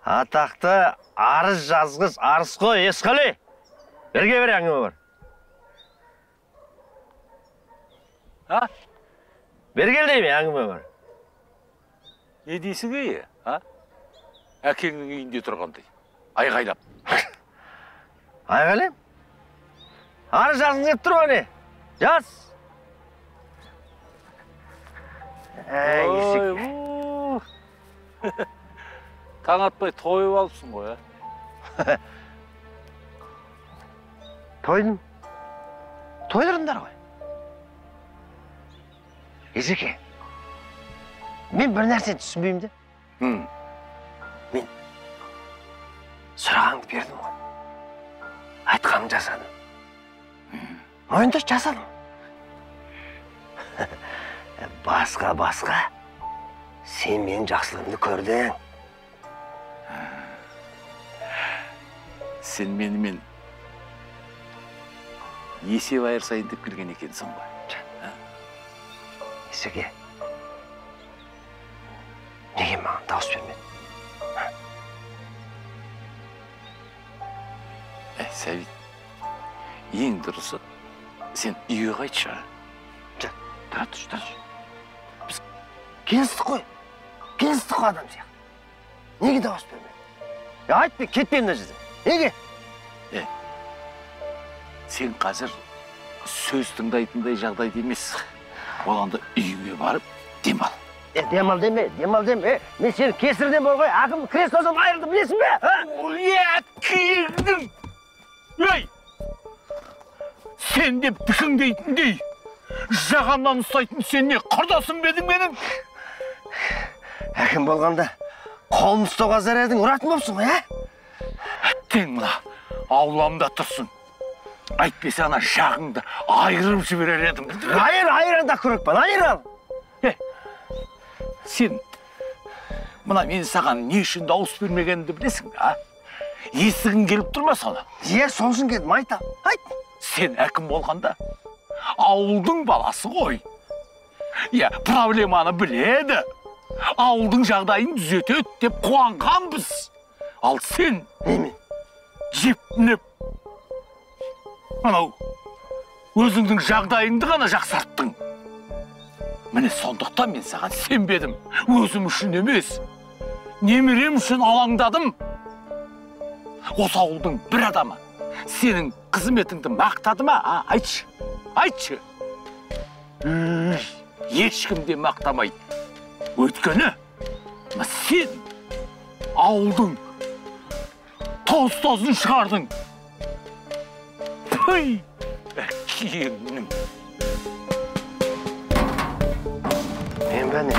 Атақты арыз жазғыз арыз қой, Есқали. Берге бер, әңгіме бар. А? Бері кел деймін, әңгіме бар. Не дейсің ей, а? Әкеңнің үйінде тұрғандай. Айғайлап. Айғайлайм? Арыз жазғың келіп тұр ғой, не? Жаз. Ой, таң атпай тойып алыпсың ғой, а? Тойдым. Тойдырыңдар ғой. Есеке, мен бір нәрсені түсінбеймін де. Мен сұрағыңды бердім ғой. Айтқанымды жасадым. Мойындаш, жасадым. Басқа. Сен менің жақсылығымды көрдің. Сен менімен есеп айырсайын деп келген екенсің ғой. Есеке, неге маған дауыс бермедің? Сәбит, ең дұрысы сен үйге қайтшы. Тұра тұршы. Біз келістік қой. Келістік қой адам сияқты. Неге дауыс бермедің? Айт, мен кетпеймін мына жерден. Неге? Сен қазір сөз тыңдайтындай жағдайда емес. Оланды үйіңе барып демал. Демал деме, демал деме. Мен сені кесірден бар ғой, әкім креслодан айырылды, білесің бе? Әкеңнің! Ей! Сен деп дікіңдейтіндей, жағамнан ұстайтын сен не, құрдасым ба едің менің? Әкім болғанда қолын ұстауға зар едің, ұратын болыпсың ғой, ә? Әттең мына, ауламда тұрсын. Әйтпесе ана жағыңды айырып жіберер едім. Айыр, айыр анда көрекпін, айыр ал. Сен, мына мен саған не үшін дауыс бермегенімді білесің бе, а? Есігің келіп тұр ма соны? Е, сол үшін келдім, айт, айт. Сен әкім болғанда ауылдың баласы ғой. Иә, проблеманы біледі. Ауылдың жағдайын түзетеді деп қуанғанбыз. Ал сен неме? Жепініп, анау өзіңнің жағдайыңды ғана жақсарттың. Міне сондықтан мен саған сенбедім. Өзім үшін емес, немерем үшін алаңдадым. Осы ауылдың бір адамы сенің қызметіңді мақтады ма? Айтшы, айтшы. Ешкім де мақтамайды. Өйткені сен ауылдың тоз-тозын шығардың. Пүй, әкеңнің. Мен бе не?